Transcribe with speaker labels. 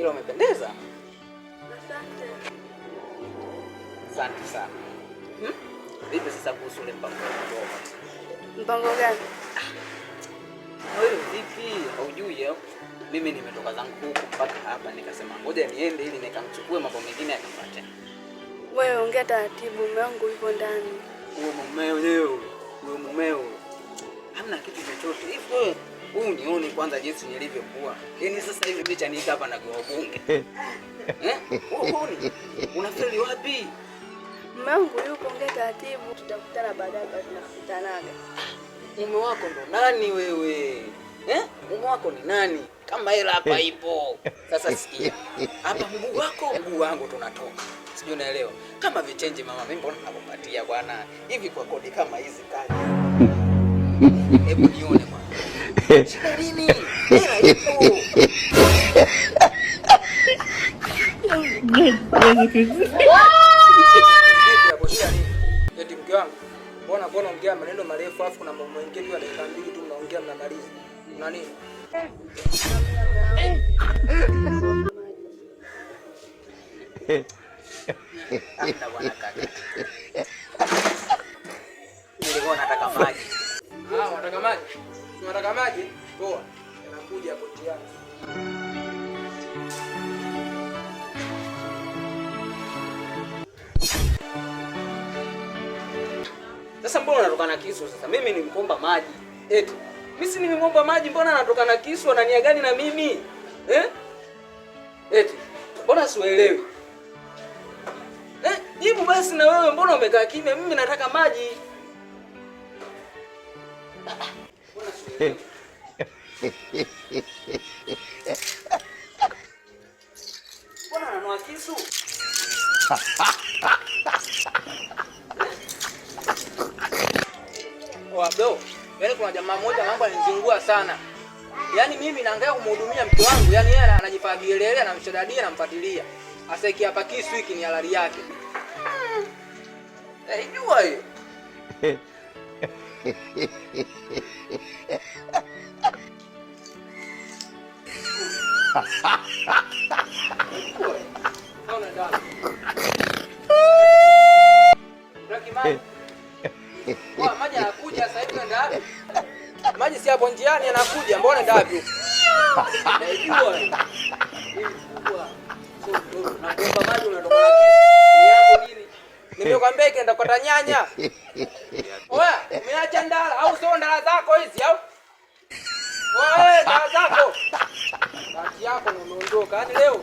Speaker 1: Ila umependeza.
Speaker 2: Asante.
Speaker 1: Asante sana. Vipi sasa kuhusu ule mpango wetu?
Speaker 2: Mpango gani?
Speaker 1: Wewe vipi? Haujui au? Mimi nimetoka zangu huku mpaka hapa nikasema ngoja niende ili nikamchukue, mambo mengine yakafuate.
Speaker 2: Wewe ongea taratibu, mume wangu yupo ndani.
Speaker 1: Huyo mumeo leo, huyo mumeo hamna kitu chochote. Hivi wewe huu nione kwanza jinsi nilivyokuwa. Yaani sasa hivi mimi chaniita hapa na kwa bunge. Eh? Wewe huoni? Unafeli wapi?
Speaker 2: Mume wangu yupo, ongea taratibu, tutakutana baadaye kwa tunakutanaga.
Speaker 1: Mume wako ndo nani wewe? Eh? Mume wako ni nani? Kama hela hapa ipo. Sasa sikia. Hapa mguu wako, mguu wangu tunatoka. Sijui unaelewa. Kama vichenji mama, mimi mbona nakupatia bwana? Hivi kwa kodi kama hizi kali. Hebu nione bwana. Shida nini? Hela ipo.
Speaker 3: Vipi hapo, shida nini? Eti mke wangu, mbona kwa unaongea maneno marefu afu kuna mambo mengine tu ya dakika mbili tu mnaongea mnamaliza. Una nini?
Speaker 1: Hamna bwana kaka. Nilikuwa nataka maji.
Speaker 3: Ah, unataka maji? Si unataka maji? Poa. Yanakuja hapo njiani.
Speaker 1: Sasa mbona unatoka na kisu sasa? Mimi nimkomba maji. Eti mimi si nimemwomba maji, mbona anatoka na kisu? Ana nia gani na mimi? Eh? Eti mbona siuelewi? Eh, jibu basi na wewe, mbona umekaa kimya? Mimi nataka maji. Mbona siuelewi? Mbona ananoa kisu?
Speaker 3: Oa bro, yaani kuna jamaa mmoja mambo alinizingua sana. Yaani mimi naangalia kumhudumia mke wangu, yaani yeye anajifagielelea, anamshadadia, anamfuatilia. Sasa hiki hapa kisu hiki ni halali yake.
Speaker 1: Eh, jua hiyo.
Speaker 3: Naona ndani. Raki maji. Poa, maji yanakuja sasa hivi unaenda wapi? Maji si hapo njiani yanakuja, mbona unaenda wapi huko?
Speaker 1: Naijua. Hii kubwa. Sio mdogo. Nakuomba maji unatoka na kisu. Ni yako nini?
Speaker 3: Nimekwambia ikienda kukata nyanya. Oya, umeacha ndala au sio ndala zako hizi au? Oya, ndala zako. Bahati yako na umeondoka. Yaani leo